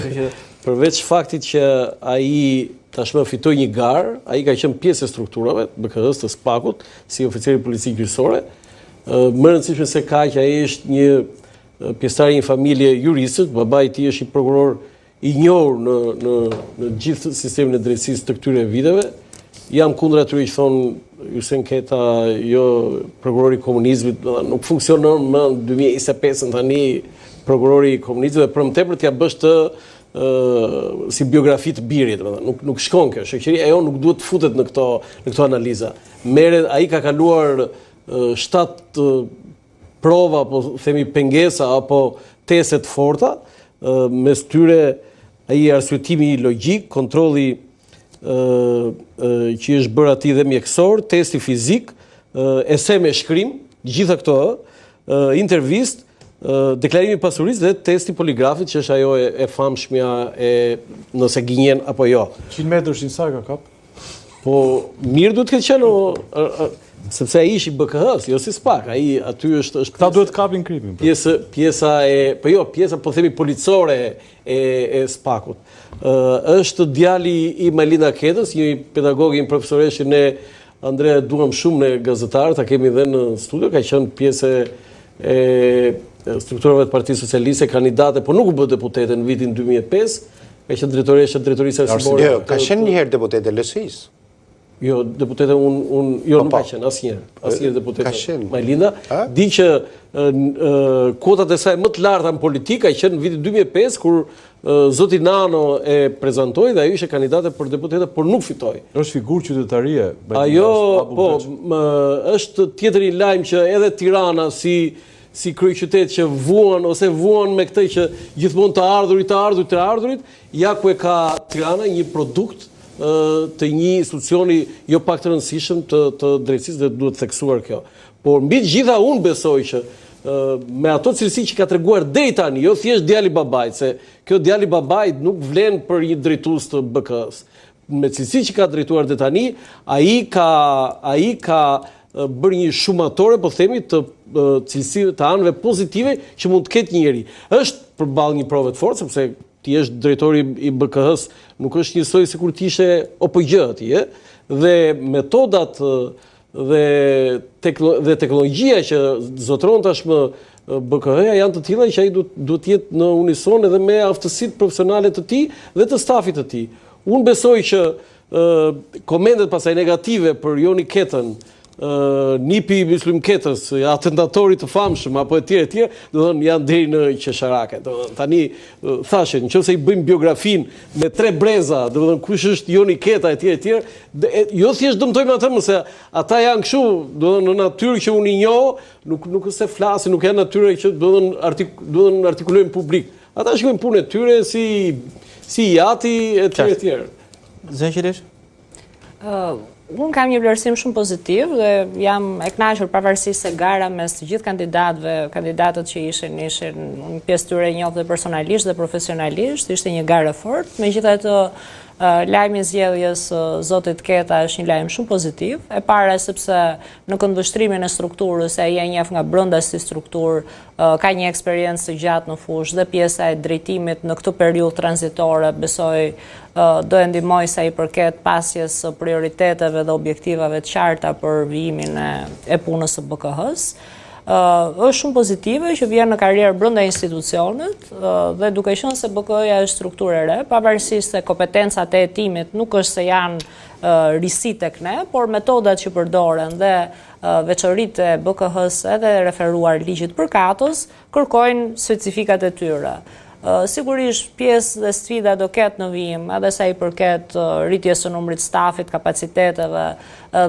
Kështu që përveç faktit që ai tashmë fitoi një garë, ai ka qenë pjesë e strukturave të BKH-së të SPAK-ut, si oficer i policisë gjyqësore. Më rëndësishme se kaq, ai është një pjesëtar i një familje juristësh, babai i tij është një prokuror i njohur në në në gjithë sistemin e drejtësisë të këtyre viteve. Jam kundër atyre që thonë Hysen Keta, jo prokurori i komunizmit, nuk funksionon më në 2025-ën tani prokurori i komunizmit dhe për më tepër t'ia bësh të si biografi të birit, domethënë, nuk nuk shkon kjo. Shoqëria jonë nuk duhet të futet në këto në këto analiza. Merret, ai ka kaluar 7 prova apo themi pengesa apo teste të forta, mes tyre ai arsyetimi logjik, kontrolli që i është bërë atij dhe mjekësor, testi fizik, ese me shkrim, gjitha këto, intervistë, deklarimi i pasurisë dhe testi i poligrafit që është ajo e, e famshmja e nëse gënjen apo jo. 100 metërshin sa ka kap? Po mirë duhet të ketë qenë sepse ai ish i BKH-s, jo si SPAK, ai aty është është Këta duhet të kapin krimin. Po. Pjesë pjesa e, po jo, pjesa po themi policore e e SPAK-ut. Ë është djali i Majlinda Ketës, një pedagog, një profesoreshë që ne Andrea e duam shumë ne gazetarët, ta kemi dhe në studio, ka qenë pjesë e strukturave të Partisë Socialiste, kandidate, por nuk u bë deputete në vitin 2005. Ka qenë drejtoresha e drejtorisë arsimore. Jo, ka qenë një herë deputete e LSI-së. Jo, deputete unë un, jo, po, nuk ka po. qenë asnjëherë, asnjëherë deputete. Ka qenë. Majlinda, di që kuotat e saj më të larta në politikë ka qenë në vitin 2005 kur zoti Nano e prezantoi dhe ajo ishte kandidate për deputete, por nuk fitoi. Është figurë qytetarie. Ajo, po, më, është tjetër një lajm që edhe Tirana si si kryeqytet që vuan ose vuan me këtë që gjithmonë të ardhurit, të ardhurit, të ardhurit, ja ku e ka Tirana një produkt të një institucioni jo pak të rëndësishëm të të drejtësisë dhe duhet theksuar kjo. Por mbi të gjitha unë besoj që me ato cilësi që ka treguar deri tani, jo thjesht djali i babait, se kjo djali i babait nuk vlen për një drejtues të BKH-së. Me cilësi që ka drejtuar deri tani, ai ka ai ka bërë një shumatore, po themi, të cilësive të anëve pozitive që mund të ketë një njeri. Është përballë një prove të fortë, sepse ti je drejtori i BKH-së, nuk është njësoj sikur të ishe OPGJ atje, dhe metodat dhe dhe teknologjia që zotëron tashmë BKH-ja janë të tilla që ai duhet duhet të jetë në unison edhe me aftësitë profesionale të tij dhe të stafit të tij. Unë besoj që komentet pastaj negative për Joni Ketën, nipi i Myslym Ketës, atentatorit të famshëm apo e tjerë e tjerë, do të thonë janë deri në qesharake. Do të thonë tani thashë, nëse i bëjmë biografinë me tre breza, do të thonë kush është Joni Keta e tjerë e tjerë, jo thjesht dëmtojmë atë, se ata janë kështu, do të thonë në natyrë që unë i njoh, nuk nuk është se flasin, nuk janë natyra që do të thonë artik, do të thonë artikulojnë publik. Ata shikojnë punën e tyre si si i ati e tjerë e tjerë. Zonja Qelish? Uh, unë kam një vlerësim shumë pozitiv dhe jam e kënaqur pavarësisht se gara mes të gjithë kandidatëve, kandidatët që ishin, ishin një pjesë tyre i njoh dhe personalisht dhe profesionalisht, ishte një garë e fortë. Megjithatë, lajmi i zgjedhjes së zotit Keta është një lajm shumë pozitiv. E para sepse në këndvështrimin e strukturës, ai e njeh nga brenda si strukturë, ka një eksperiencë të gjatë në fushë dhe pjesa e drejtimit në këtë periudhë tranzitore besoj do e ndihmojë sa i përket pasjes së prioriteteve dhe objektivave të qarta për vijimin e, e punës së BKH-së. Është shumë pozitive që vjen në karrierë brenda institucionit dhe duke qenë se BKH-ja është strukturë e re, pavarësisht se kompetencat e hetimit nuk është se janë risi tek ne, por metodat që përdoren dhe veçoritë e BKH-së edhe referuar ligjit përkatës, kërkojnë specifikat e tyre. Sigurisht, pjesë dhe sfida do ketë në vijim, edhe sa i përket rritjes së numrit stafit, kapaciteteve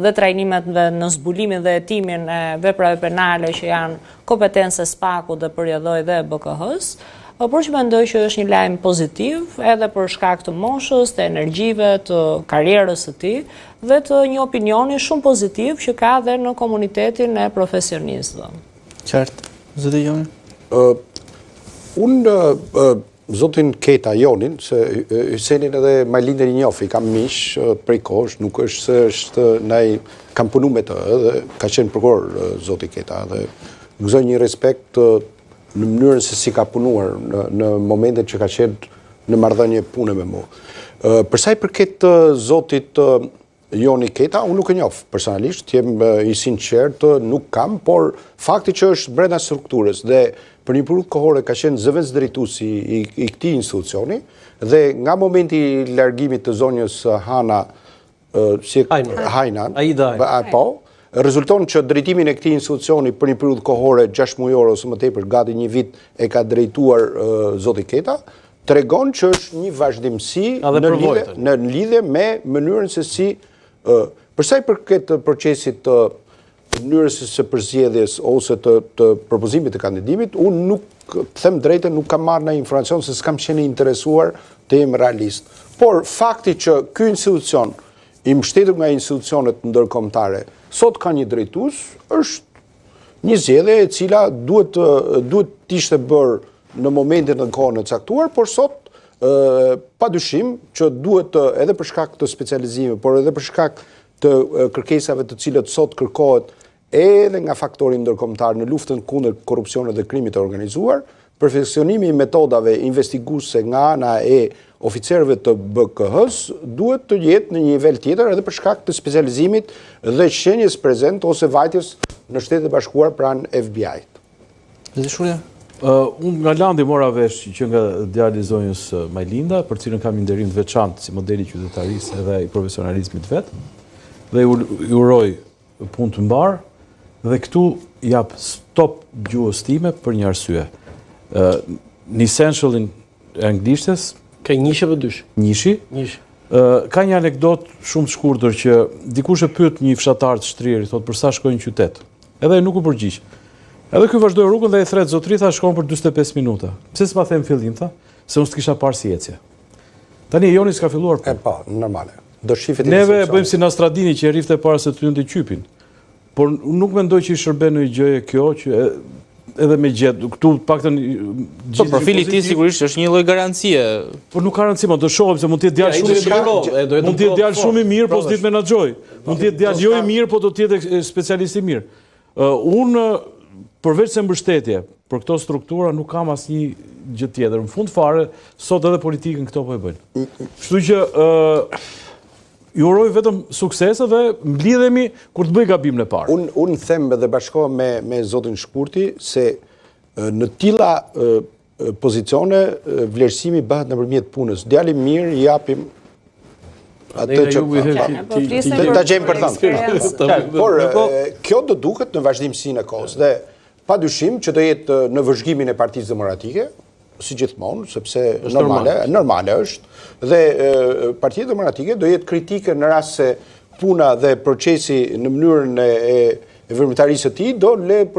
dhe trajnimet në zbulimin dhe hetimin e veprave penale që janë kompetencë e SPAK-ut dhe për rrjedhojë dhe e BKH-së, por që mendoj që është një lajm pozitiv edhe për shkak të moshës, të energjive, të karrierës së tij dhe të një opinioni shumë pozitiv që ka dhe në komunitetin e profesionistëve. Qartë. Zoti Gjoni? Unë zotin Keta Jonin, se Hysenin edhe Majlindën i njoh, i kam miq prej kohësh, nuk është se është naj, kam punu me të, edhe ka qenë prokuror zoti Keta, dhe gëzoj një respekt në mënyrën se si ka punuar në, në momentet që ka qenë në marrëdhënie pune me mua. Për sa i përket zotit Joni Keta, unë nuk e njoh personalisht, të jem i sinqertë, nuk kam, por fakti që është brenda strukturës dhe për një periudhë kohore ka qenë zëvendësdrejtuesi i, i këtij institucioni dhe nga momenti i largimit të zonjës Hana si Hajna, Hajna, Aida Hajna. Po, rezulton që drejtimin e këtij institucioni për një periudhë kohore 6 mujore ose më tepër, gati një vit e ka drejtuar zoti Keta, tregon që është një vazhdimësi në lidhje, në lidhje me mënyrën se si për sa i përket procesit të mënyrës së përzgjedhjes ose të, të propozimit të kandidimit, unë nuk, të them drejtën, nuk kam marrë ndonjë informacion se s'kam qenë i interesuar të jem realist. Por fakti që ky institucion i mbështetur nga institucionet ndërkombëtare sot ka një drejtues, është një zgjedhje e cila duhet të duhet të ishte bërë në momentin dhe në kohën e caktuar, por sot pa dyshim që duhet të edhe për shkak të specializimit, por edhe për shkak të kërkesave të cilat sot kërkohet edhe nga faktori ndërkombëtar në luftën kundër korrupsionit dhe krimit të organizuar, perfeksionimi i metodave investiguese nga ana e oficerëve të BKH-së duhet të jetë në një nivel tjetër edhe për shkak të specializimit dhe qenies prezent ose vajtjes në Shtetet e Bashkuara pranë FBI-t. Zoti Shurdhja? Unë nga Landi mora vesh që nga djali i zonjës Majlinda, për cilën kam një nderim të veçantë si modeli i qytetarisë edhe i profesionalizmit vet, dhe i uroj punë të mbarë, dhe këtu jap stop gjuhës time për një arsye. Në essentialin e anglishtes, Ka njëshi apo dyshi? Njëshi. Njëshi. Ka një anekdotë shumë të shkurtër që dikush e pyet një fshatar të shtrirë, i thotë për sa shkoj në qytet. Edhe ai nuk u përgjigj. Edhe ky vazhdoi rrugën dhe e thret zotri tha shkon për 45 minuta. Pse s'ma the në fillim tha? Se unë s'të kisha parë si ecje. Tani Joni s'ka filluar punë. E po, normale. Do shifet Neve e bëjmë si Nastradini që e rrifte para se të hynte qypin. Por nuk mendoj që i shërben ndonjë gjëje kjo që edhe me gjet, këtu të paktën po, profili i tij sigurisht është një lloj garancie. Po nuk ka rëndësi, do shohim se mund të jetë djalë shumë i mirë. Mund të jetë djalë shumë i mirë, po s'di të menaxhojë. Mund të jetë djalë jo i mirë, po do të jetë specialist i mirë. Unë përveç se mbështetje për këto struktura nuk kam asnjë gjë tjetër. Në fund fare, sot edhe politikën këto po e bëjnë. Kështu që Ju uroj vetëm suksese dhe mblidhemi kur të bëj gabimin e parë. Unë unë them dhe bashkohem me me zotin Shkurti se në tilla pozicione vlerësimi bëhet nëpërmjet punës. Djali i mirë i japim atë që po, ta gjejmë për thënë. Por kjo do duket në vazhdimësinë e kohës dhe pa dyshim që do jetë në vëzhgimin e Partisë Demokratike, si gjithmonë, sepse normale, normale është, dhe Partia Demokratike do jetë kritike në rast se puna dhe procesi në mënyrën e, e, e veprimtarisë së tij do le për